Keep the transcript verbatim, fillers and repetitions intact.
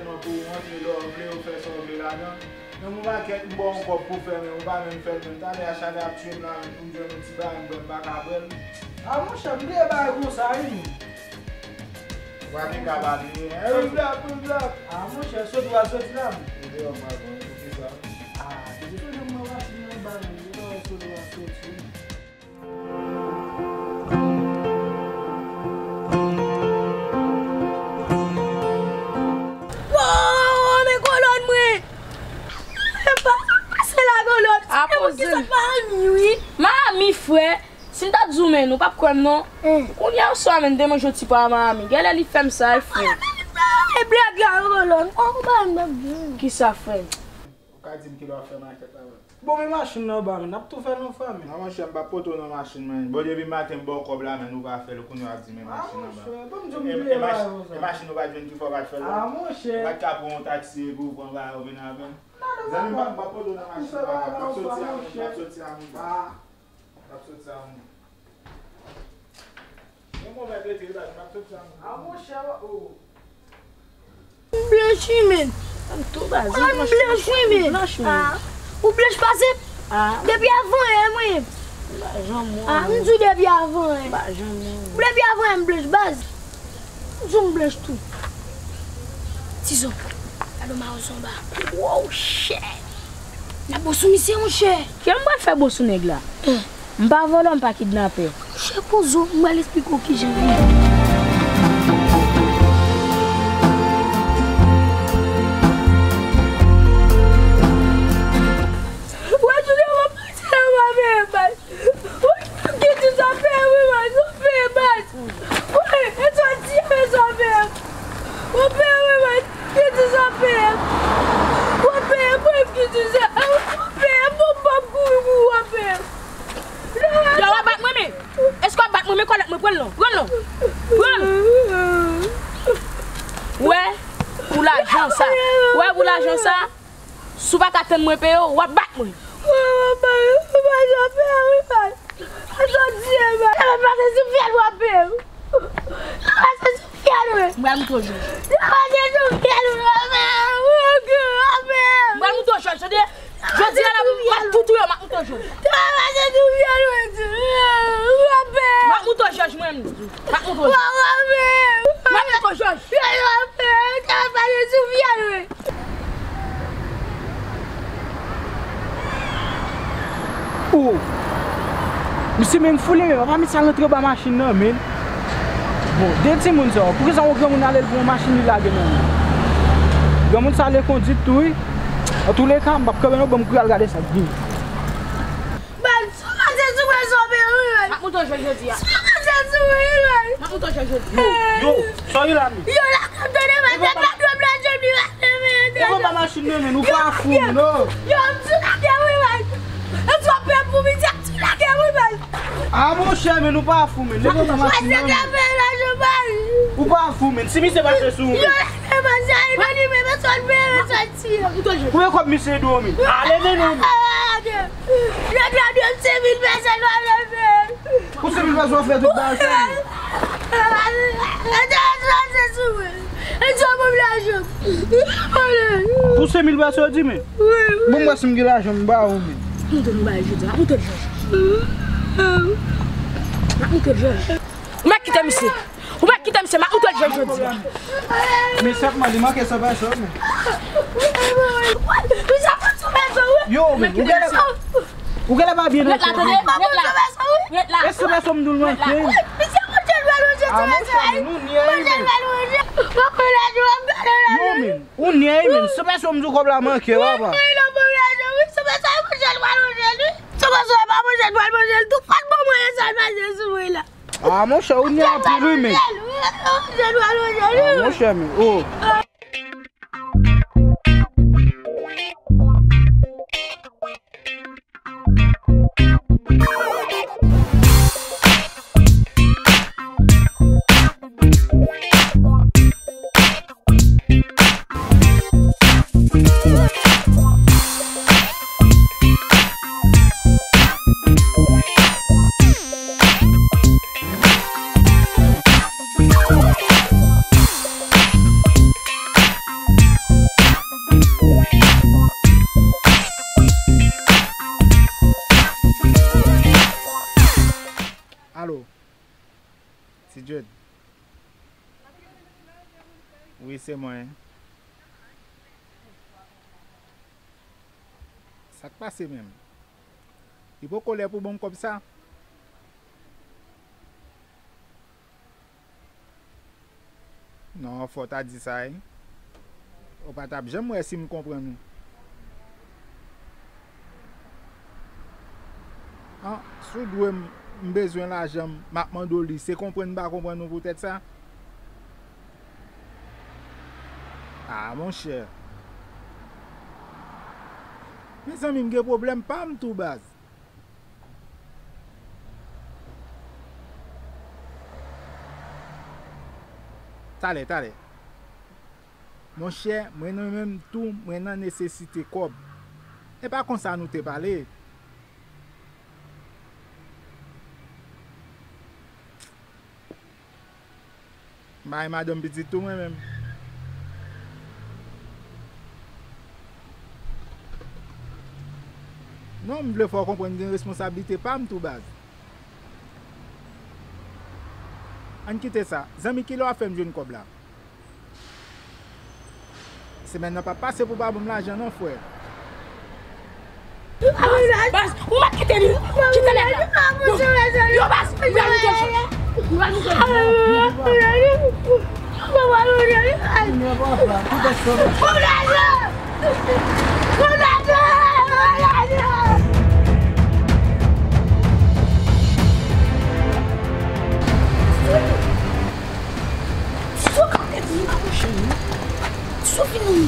Pou ou rantre lè w vle, ou fè sa w vle ladan. Men mwen makèt, m ba w yon kòb pou fè, men ou pa menm fè l menm. Talè a chalè ap tye m la, menm pou m jwenn yon ti bagay, m kwè m pa ka bwè l. A, monchè, m bliye bagay konsa, wi. Ou pa gen ka pa bliye, hein? Pil blòk, pil blòk. A, monchè, soti w al soti la, m. Ou deyò, m pa konn, poukisa? A, depi sou jan mwen mache nan bagay, m deyò, soti w al soti. Wow, men kolòn mwen! Men pa sa k pase la, kolòn? A, poze. Mami, frè, si m ta di w men nou p ap kwè m non. Kounye a swa men m te manje yon ti pa a Mami. Genlè li fè m sa, wi, frè. E blag la, kolòn. Kisa, frè? Ou ka di m kilè w ap fè makèt la, frè? Bon, men machin nan anba, men n ap tou fè l non, frè, men. Non, monchè, m p ap pote w nan machin, men. Bon, depi maten m ba w kòb la, men ou pa fè l, kounye a w ap di men machin nan anba. A, monchè, ban m di w m bliye bagay konsa. E machin ou pa t jwenn pi fò w pa t fè l la? A, monchè. Ou pa t ka pran yon taksi epi w pran bagay ou vin avè m? Zanmi m, m p ap pote w nan machin nan anba. M ap soti a moun, m ap soti a moun. M ap soti a moun. Yon moman rete la, m ap soti a moun. A, monchè, oh. M blanch wi, men. M tou baz, m blanch wi, men. Ou blanch pase m? Depi avan yè, mwen. M pa janm wè. A, m di w depi avan yè. M pa janm wè. Depi avan yè, m blanch, baz. M di w m blanch tou. Tizon, gade yon mawon zonba. Wow, chè. N ap bon sou misye, monchè. Kè m pral fè bon sou nèg la. M pa vòlò, m pa kidnapè. Monchè, poze w, m pral esplike w kijan l ye. Wè, jounen w ap pase la, w ap peye baz. Wè, ki ti sa peye, wi, baz, w ap peye baz. Wè, e sa w di, e sa w peye. W ap peye, wi, baz, ki ti sa peye. W ap peye, mwen, ki ti sa, w ap peye, mwen, m p ap kouri pou w, w ap peye. Yo, w ap bat mwen, men. Èske w ap bat mwen, men kòlèt mwen, pran l non. Pran l non. Pran l. Wè, pou lajan sa. Wè, pou lajan sa. Si w pa ka tann mwen peye w, w ap bat mwen. Ou pa janm peye, wi, baz. Ou sot di, baz. Ou pase sou fyèl, w ap peye. Ou pase sou fyèl, wi. M pral moutre w jòj. Ou pase sou fyèl, wi, w ap peye. M pral moutre w jòj, tande? Jodi a la, m ap tou touye w, m ap moutre w jòj. Ou pase sou fyèl, wi. W ap peye. M ap moutre w jòj, mwen. M ap moutre w. W ap peye. M ap moutre w jòj. W ap peye. Ou pase sou fyèl, wi. Oh! Misye menm foule, men pa met sa rantre anba machin nan, men. Bon, de timoun sa yo, poukisa yon granmoun ale l pran yon machin li lage nan men? Granmoun sa ale kondui tou, wi. Antouleka, m p ap kanpe non, ban m kouri al gade sa k gen. Baz, si w pase sou mwen, sa w peye, wi, baz. M ap moutre w jòj jodi a. Si w pase sou mwen, wi, baz. M ap moutre w jòj jodi a. Yo, yo, sa w ye la, men? Yo, la, tande, baz, se pa dwòm la, jòm li, baz. Devan pa machin nan, men, nou pa fou, non. Yo, m tou lage, wi, baz. Èske w ap peye pou misye, m tou lage, wi, baz. A, monchè, men nou pa fou, men. Devan pa machin nan, men. Ou pa fou, men. Si misye pase sou ou, men. Yo, lage, baz, sa, e pa li menm, men, sa l peye, men, sa l tire. Konbyen kòb misye dwe w, men? Ale, men, non, men. Nèg la dwe m senk mil pèsè, nou ale, men. Pou senk mil pèsè w fè tout bagay sa, men. Pou senk mil pèsè w di, men. Bon, m wè si m gen lajan, m ba ou, men. M te nou bay jodi a, m te jòj. M te jòj. Ou mèt kite misye. Ou mèt kite misye, m ap moutre l jòj jodi a. Men sèlman, li manke san pèsòn, men. Yo, men, ou genlè, ou genlè pa byen nan kò. Ret la, tande, ret la. Ret la. E san pèsòn m di w l manke. A, monchè, men, ou nyè, men. Yo, men, ou nyè, men. San pèsòn m di w kòb la manke, papa. A, monchè, ou nyè anpil, wi, men. A, monchè, men, oh. Se mwen. Sa k pase menm? Li poko lè pou ban m kòb sa? Non, fò w ta di sa, wi. Ou pa t ap janm wè si m konprann ou. An, si w dwe m, m bezwen lajan, m ap mande w li, se konprann m pa konprann ou poutèt sa? A, monchè. Mezanmi, m gen pwoblèm pa m tou, baz. Talè, talè. Monchè, mwen nan menm tou, mwen nan nesesite kòb. E pa konsa nou te pale. M bay madanm pitit tou mwen menm. Non, m vle fè w konprann gen responsablite pa m tou, baz. Ann kite sa. Zanmi, kilè w ap fè m jwenn kòb la? Semèn nan p ap pase pou w pa ban m lajan non, frè. Baz, baz, ou mèt kite li. Kite nèg la. Yo, baz, m pral moute l. M pral moute l. Ti Sou ka te di m pa mouche nou. Ti Sou fini.